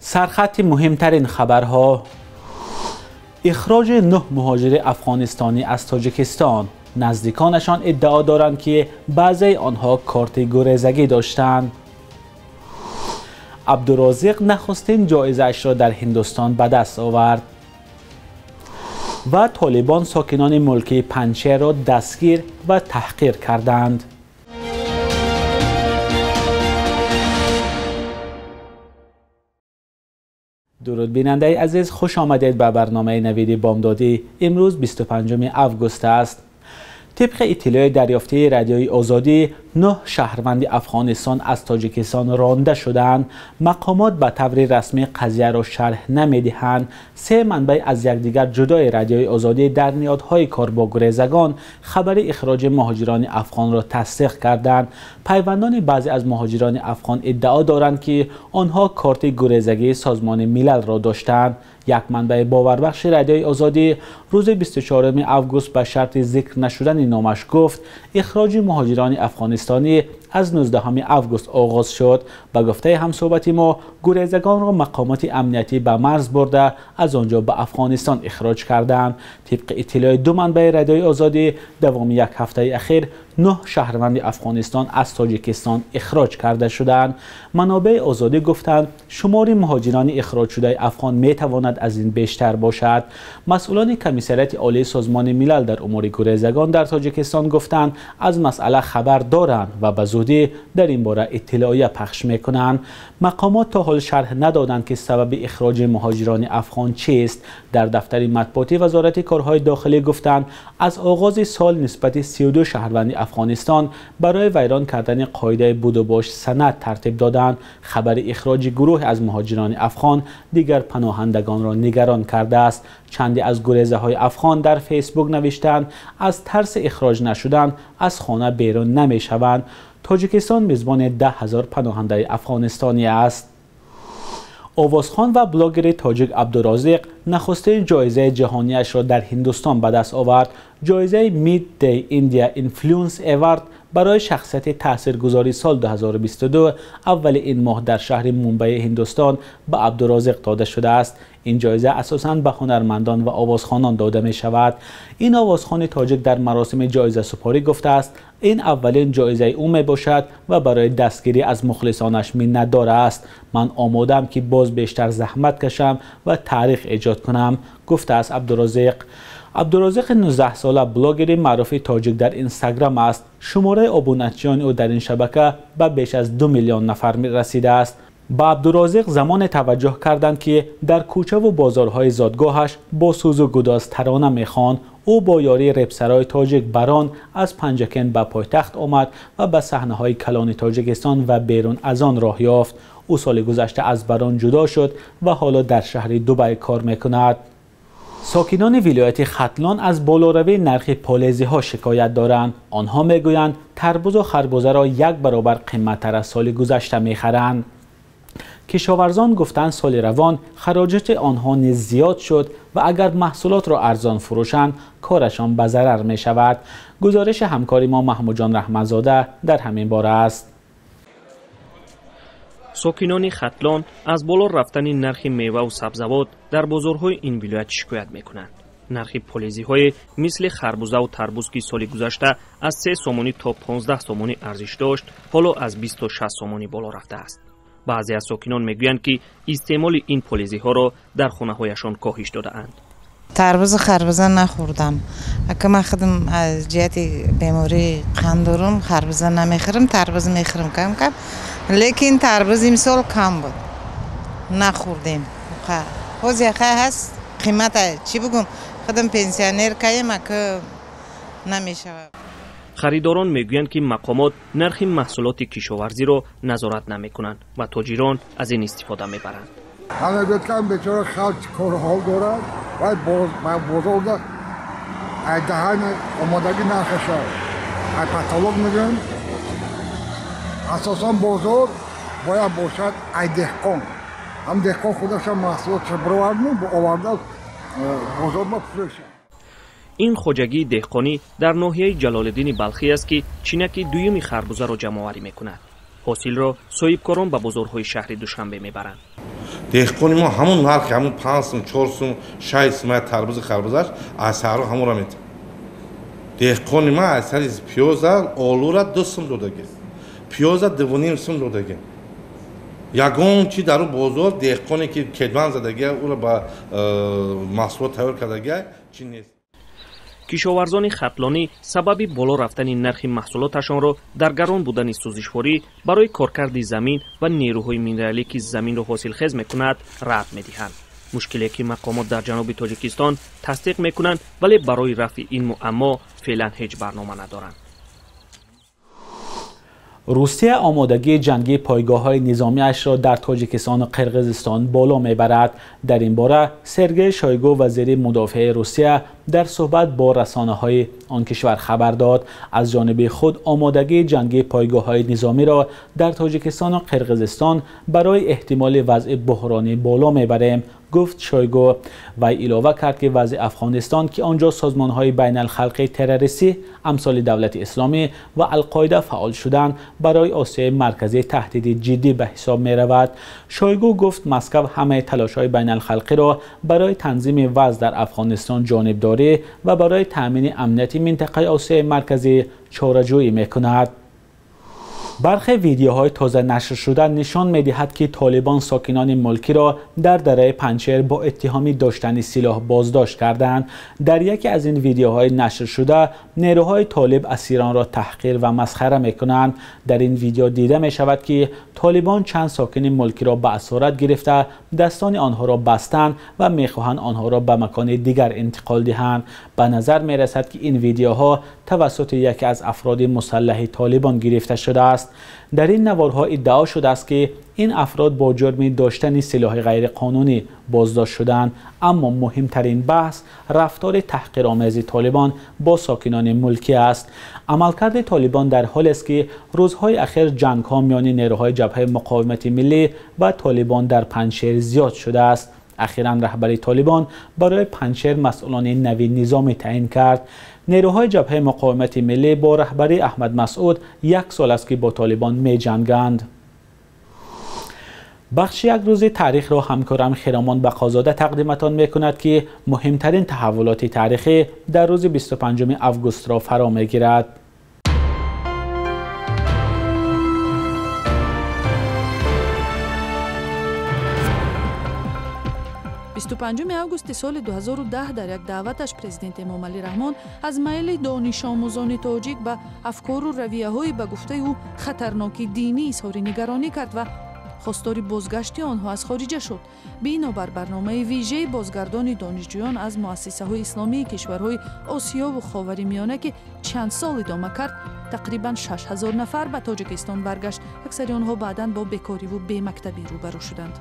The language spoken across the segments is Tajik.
Сархати муҳимтарин хабарҳо: ихроҷи 9 муҳоҷири афғонистонӣ аз Тоҷикистон. Наздиконашон иддао доранд, ки баъзеи онҳо корти гурезагӣ доштанд. Абдурозиқ нахустин ҷоизаашро дар Ҳиндустон ба даст овард. Ва Толибон сокинони мулкии Панҷшерро дастгир ва таҳқир карданд. Дуруд бинандаи азиз, хуш омадед ба барномаи навиди бомдодӣ. Имрӯз 25 август аст. Тибқи иттилои дарёфтии Радиои Озодӣ, 9 шаҳрванди Афғонистон аз Тоҷикистон ронда шудаанд. Мақомот ба таври расмӣ қазияро шарҳ намедиҳанд. 3 манбаъ аз якдигар ҷудои Радиои Озодӣ дар ниҳодҳои кор бо гурезагон хабари ихроҷи муҳоҷирони афғонро тасдиқ карданд. Пайвандони баъзе аз муҳоҷирони афғон иддао доранд, ки онҳо корти гурезагии Созмони Милалро доштанд. Як манбаи боварбахши Радиои Озодӣ рӯзи 24 август ба шарти зикр нашудани номаш гуфт, ихроҷи муҳоҷирони афғонистонӣ аз 19 август оғоз шуд. Ба гуфтаи ҳамсӯҳбати мо, гурезагонро мақомоти амниятӣ ба марз бурда, аз он ҷо ба Афғонистон ихроҷ карданд. Тибқи иттилои 2 манбаи Радиои Озодӣ, давоми як ҳафтаи ахир 9 шаҳрванди Афғонистон аз Тоҷикистон ихроҷ карда шуданд. Манобеи Озодӣ гуфтанд, шумори муҳоҷирони ихроҷшудаи афғон метавонад аз ин бештар бошад. Масъулони Комиссариати Олии Созмони Милал дар умури гурезагон дар Тоҷикистон гуфтанд, аз масъала хабар доранд ва ба зудӣ дар ин бора иттилоия пахш мекунанд. Мақомот то ҳол шарҳ надоданд, ки сабаби ихроҷи муҳоҷирони афғон чист. Дар дафтари матбуотии Вазорати корҳои дохилӣ гуфтанд, аз оғози сол нисбати 32 шаҳрванди Афғонистон барои вайрон кардани қоидаи будубош санад тартиб доданд. Хабари ихроҷи гурӯҳе аз муҳоҷирони афғон дигар паноҳандагонро нигарон кардааст. Чанде аз гурезаҳои афғон дар Фейсбук навиштанд, аз тарси ихроҷ нашудан аз хона берун намешаванд. Тоҷикистон мизбони 10 000 паноҳандаи афғонистонӣ аст. Овозхон ва блогери тоҷик Абдурозиқ нахустин ҷоизаи ҷаҳонияшро дар Ҳиндустон ба даст овард. Ҷоизаи Mid-Day India Influence Award барои шахсияти таъсиргузори сол 2022 аввали ин моҳ дар шаҳри Мумбаи Ҳиндустон ба Абдурозиқ дода шудааст. Ин ҷоиза асосан ба ҳунармандон ва овозхонон дода мешавад. Ин овозхони тоҷик дар маросими ҷоизасупорӣ гуфтааст, ин аввалин ҷоизаи ӯ мебошад ва барои дастгирӣ аз мухлисонаш миннатдор аст. Ман омодаам, ки боз бештар заҳмат кашам ва таърих эҷод кунам, гуфтааст Абдурозиқ. Абдурозиқи 19-сола блогери маъруфи тоҷик дар Инстаграм аст. Шумораи обуначиёни ӯ дар ин шабака ба беш аз 2 миллион нафар расидааст. Ба Абдурозиқ замоне таваҷҷӯҳ карданд, ки дар кӯчаву бозорҳои зодгоҳаш бо сӯзу гудоз тарона мехонд. Ӯ бо ёрии репсарои тоҷик Барон аз Панҷакент ба пойтахт омад ва ба саҳнаҳои калони Тоҷикистон ва берун аз он роҳ ёфт. Ӯ соли гузашта аз Барон ҷудо шуд ва ҳоло дар шаҳри Дубай кор мекунад. Сокинони вилояти Хатлон аз болоравии нархи полезиҳо шикоят доранд. Онҳо мегӯянд, тарбузу харбузаро 1 баробар қиматтар аз соли гузашта мехаранд. Кишоварзон гуфтанд, соли равон хароҷоти онҳо низ зиёд шуд ва агар маҳсулотро арзон фурӯшанд, корашон ба зарар мешавад. Гузориши ҳамкори мо Маҳмудҷон Раҳматзода дар ҳамин бора аст. Сокинони Хатлон аз боло рафтани нархи меваву сабзавот дар бозорҳои ин вилоят шикоят мекунанд. Нархи полезиҳое мисли харбузаву тарбуз, ки соли гузашта аз 3 сомонӣ то 15 сомонӣ арзиш дошт, ҳоло аз 20 то 60 сомонӣ боло рафтааст. Баъзе аз сокинон мегӯянд, ки истеъмоли ин полезиҳоро дар хонаҳояшон коҳиш додаанд. Тарбузу харбуза нахӯрдам. Ака ман худам аз ҷиҳати бемории қанд дорум, харбуза намехӯрам, тарбуз мехӯрам кам-кам. Лекин тарбуз имсол кам буд. Нахӯрдем. Ҳозир хай ҳаст, қимата чӣ бигӯм, худам пенсионер каем, ака намешавад. Харидорон мегӯянд, ки мақомот нархи маҳсулоти кишоварзиро назорат намекунанд ва тоҷирон аз ин истифода мебаранд. Ҳама гӯяд, ки бечора халқ корҳол дорад, вай бозорда айдаҳани омодагӣ нархаша ай патолог мегӯям. Асосан бозор бояд бошад ай деҳқон. Ҳам деҳқон худаша маҳсулотша бироварду оварда бозор ба фурӯшад. Ин хоҷагии деҳқонӣ дар ноҳияи Ҷалолиддини Балхӣ аст, ки чинаки дуюми харбузаро ҷамъоварӣ мекунад. Ҳосилро соҳибкорон ба бозорҳои шаҳри Душанбе мебаранд. Деҳқони мо ҳамун нархи ҳамун 5 сум, 4 сум, 6 сум тарбузи харбузаш аз саҳро ҳамонро метиҳад. Деҳқони ма аз сари пиёза олура 2 сум додагӣ, пиёза 2.5 сум додагӣ. Ягон чи дар бозор деҳқоне ки кедман задагия, ӯро ба маҳсулот тайёр кардагия чи нест. Кишоварзони хатлонӣ сабаби боло рафтани нархи маҳсулоташонро дар гарон будани сӯзишворӣ барои коркарди замин ва нерӯҳои минералӣ, ки заминро ҳосилхез мекунад, рад медиҳанд. Мушкиле ки мақомот дар ҷануби Тоҷикистон тасдиқ мекунанд, вале барои рафъи ин муаммо феълан ҳеҷ барнома надоранд. Русия омодагии ҷангии пойгоҳҳои низомиашро дар Тоҷикистону Қирғизистон боло мебарад. Дар ин бора Сергей Шойгу, вазири мудофиаи Русия, дар суҳбат бо расонаҳои он кишвар хабар дод. Аз ҷониби худ омодагии ҷангии пойгоҳҳои низомиро дар Тоҷикистону Қирғизистон барои эҳтимоли вазъи буҳронӣ боло мебарем, гуфт Шойгу. Вай илова кард, ки вазъи Афғонистон, ки он ҷо созмонҳои байналхалқии террористӣ амсоли Давлати Исломӣ ва Алқоида фаъол шуданд, барои Осиёи Марказӣ таҳдиди ҷиддӣ ба ҳисоб меравад. Шойгу гуфт, Москав ҳамаи талошҳои байналхалқиро барои танзими вазъ дар Афғонистон ҷонибдорӣ ва барои таъмини амнияти минтақаи Осиёи Марказӣ чораҷӯӣ мекунад. Бархе видеоҳои тоза нашршуда нишон медиҳад, ки толибон сокинони мулкиро дар дараи Панҷшер бо иттиҳоми доштани силоҳ боздошт карданд. Дар яке аз ин видеоҳои нашршуда нерӯҳои толиб асиронро таҳқир ва масхара мекунанд. Дар ин видео дида мешавад, ки толибон чанд сокини мулкиро ба асорат гирифта, дастони онҳоро бастанд ва мехоҳанд онҳоро ба макони дигар интиқол диҳанд. Ба назар мерасад, ки ин видеоҳо тавассути яке аз афроди мусаллаҳи толибон гирифта шудааст. Дар ин наворҳо иддао шудааст, ки ин афрод бо ҷурми доштани силоҳи ғайриқонунӣ боздошт шуданд, аммо муҳимтарин баҳс рафтори таҳқиромези толибон бо сокинони мулкӣ аст. Амалкарди толибон дар ҳолест, ки рӯзҳои ахир ҷангҳо миёни нерӯҳои Ҷабҳаи Муқовимати Миллӣ ва толибон дар Панҷшер зиёд шудааст. Ахиран раҳбари толибон барои Панҷшер масъулони нави низомӣ таъин кард. Нерӯҳои Ҷабҳаи Муқовимати Миллӣ бо раҳбарии Аҳмад Масъуд як сол аст, ки бо толибон меҷанганд. Бахши як рӯзи таърихро ҳамкорам Хиромон Бақозода тақдиматон мекунад, ки муҳимтарин таҳаввулоти таърихӣ дар рӯзи 25 августро фаро мегирад. 25 августи соли 2010 дар як даъваташ президент Эмомалӣ Раҳмон аз майли донишомӯзони тоҷик ба афкору равияҳои ба гуфтаи ӯ хатарноки динӣ изҳори нигаронӣ кард ва хостори бозгашти онҳо аз хориҷа шуд. Бинобар барномаи вижаи бозгардони донишҷӯён аз муассисаҳои исломии кишварҳои Осиёву Ховари Миёна, ки чанд сол идома кард, тақрибан 6000 нафар ба Тоҷикистон баргашт. Аксари онҳо баъдан бо бекориву бемактабӣ рӯбарӯ шуданд.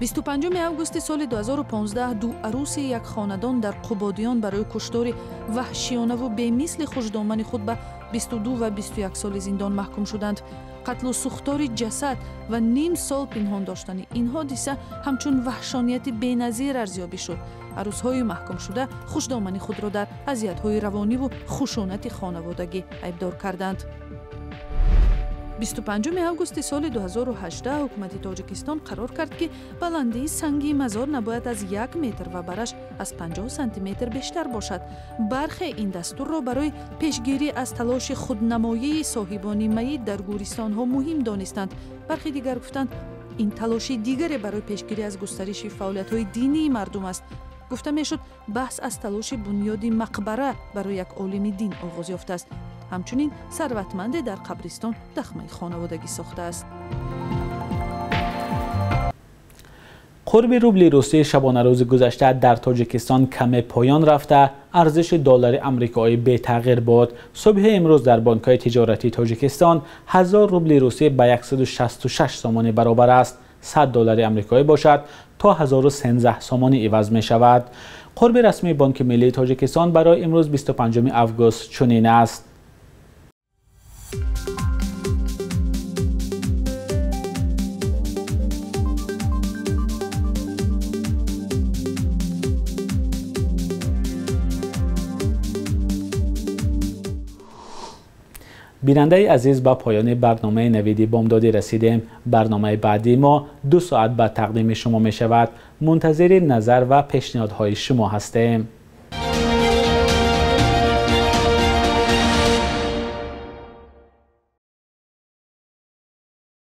25 августи соли 2015 ду аруси як хонадон дар Қубодиён барои куштори ваҳшиёнаву бемисли хушдомани худ ба 22 ва 21 соли зиндон маҳкум шуданд. Қатлу сӯхтори ҷасад ва ним сол пинҳон доштани ин ҳодиса ҳамчун ваҳшонияти беназир арзёбӣ шуд. Арӯсҳои маҳкумшуда хушдомани худро дар азиятҳои равониву хушунати хонаводагӣ айбдор карданд. 25 августи соли 2018 ҳукумати Тоҷикистон қарор кард, ки баландии санги мазор набояд аз 1 метр ва бараш аз 50 сантиметр бештар бошад. Бархе ин дастурро барои пешгирӣ аз талоши худнамоии соҳибони маит дар гӯристонҳо муҳим донистанд. Бархи дигар гуфтанд, ин талоши дигаре барои пешгирӣ аз густариши фаъолиятҳои динии мардум аст. Гуфта мешуд, баҳс аз талоши бунёди мақбара барои як олими дин оғоз ёфтааст. Ҳамчунин сарватманде дар қабристон дахмаи хонаводагӣ сохтааст. Қурби рубли русӣ шабонарӯзи гузашта дар Тоҷикистон каме поён рафта, арзиши доллари амрикоӣ бетағйир буд. Субҳи имрӯз дар бонкҳои тиҷоратии Тоҷикистон 1000 рубли русӣ ба 166 сомонӣ баробар аст. 100 доллари амрикоӣ бошад, то 1013 сомонӣ иваз мешавад. Қурби расмии Бонки Миллии Тоҷикистон барои имрӯз 25 август чунин аст. Бинандаи азиз, ба поёни барномаи Навиди Бомдодӣ расидем. Барномаи баъдии мо 2 соат баъд тақдими шумо мешавад. Мунтазири назар ва пешниҳодҳои шумо ҳастем.